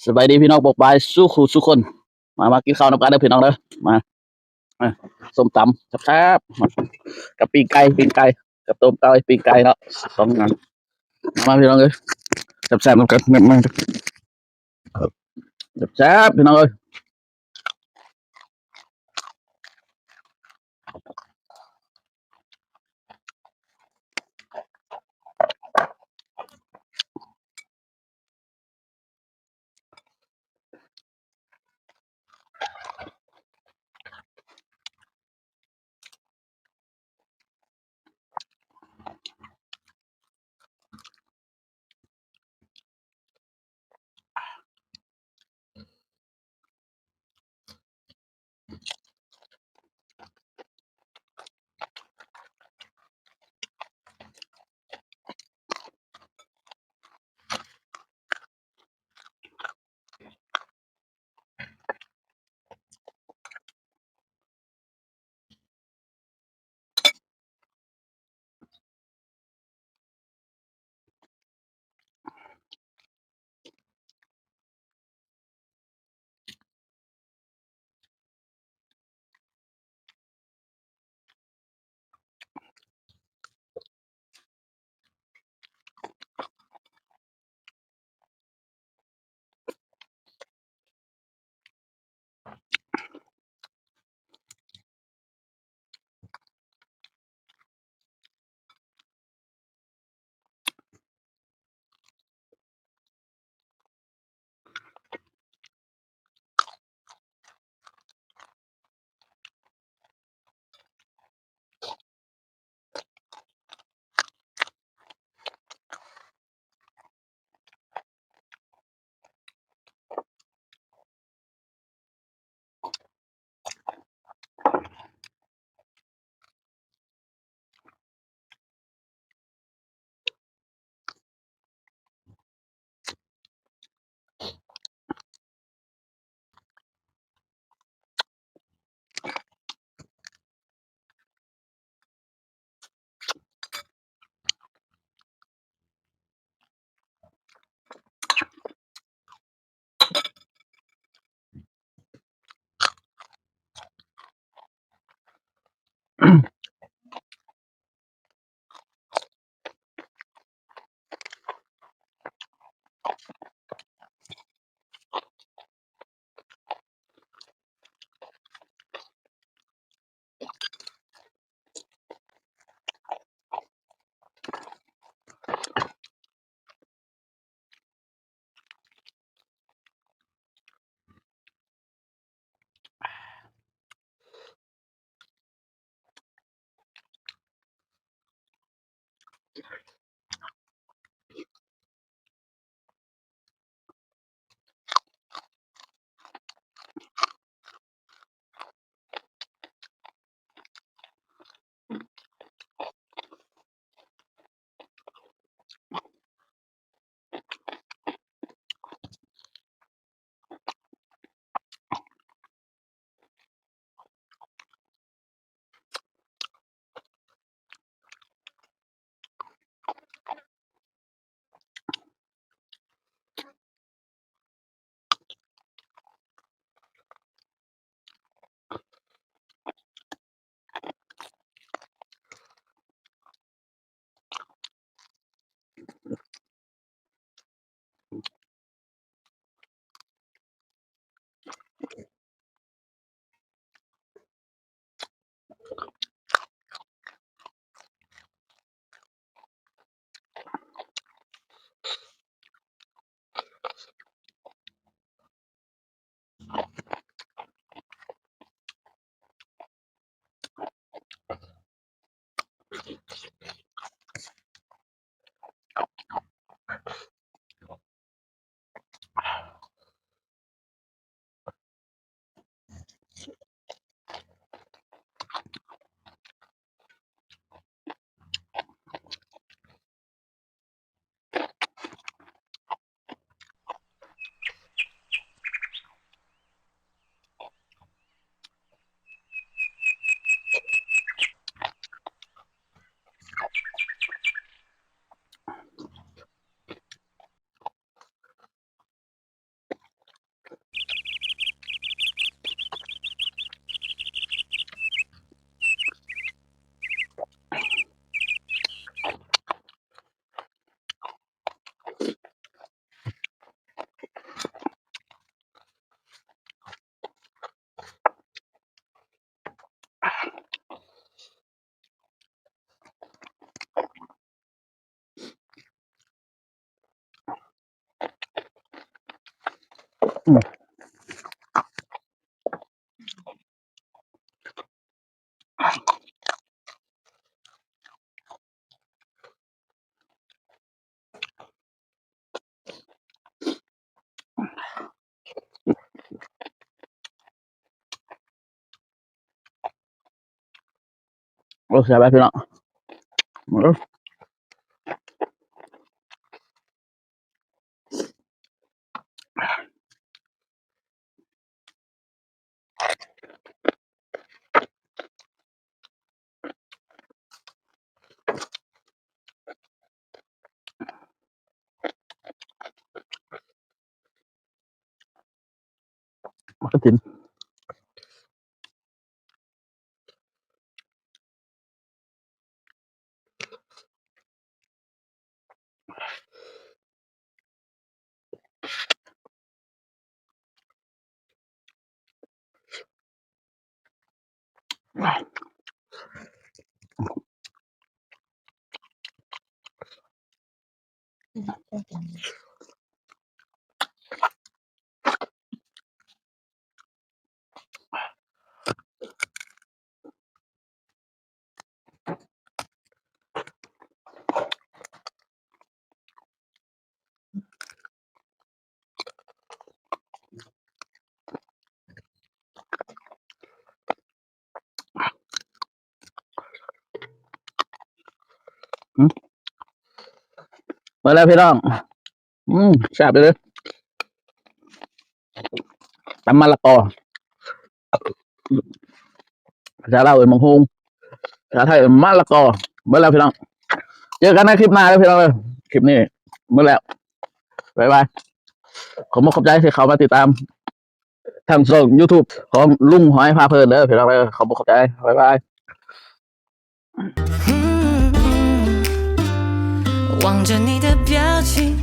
ສະບາຍດີພີ່ນ້ອງປ້ອງປາຍສູ່ຄູ່ສູ່ຄົນ ມາ ມາກິນເຂົ້ານຳກັນເດີພີ່ນ້ອງເດີ ມາ ອ່າ ສົ້ມຕຳແຊບໆ ມາ ກັບປີ້ງໄກ່ ປີ້ງໄກ່ ກັບຕົ້ມໄກ່ ປີ້ງໄກ່ເນາະ ສອງຢ່າງ ມາພີ່ນ້ອງເອີຍ ແຊບໆນຳກັນ ແຊບໆພີ່ນ້ອງເອີຍ. ອືມ ໂອ້ ແຊບຫຼາຍພີ່ນ້ອງ ເບິ່ງເດີ້. ໝາກກະທິນ ເບິ່ງແລ້ວພີ່ນ້ອງ ອືມ ແຊບເລີຍ ຕຳມະລະກອ ພາສາລາວເອີ້ນໝາກຫຸ່ງ ພາສາໄທເອີ້ນມະລະກອ ເບິ່ງແລ້ວພີ່ນ້ອງ ເຈີກັນໃນຄລິບໜ້າເດີ້ພີ່ນ້ອງເອີຍ ຄລິບນີ້ເບິ່ງແລ້ວ ບາຍບາຍ ຂອບມຸກຂອບໃຈທີ່ເຂົ້າມາຕິດຕາມ ທາງຊ່ອງຢູທູບຂອງລຸງຫອຍພາເພີນເດີ້ພີ່ນ້ອງເດີ້ ຂອບຄຸນຂອບໃຈ ບາຍບາຍ. 望着你的表情，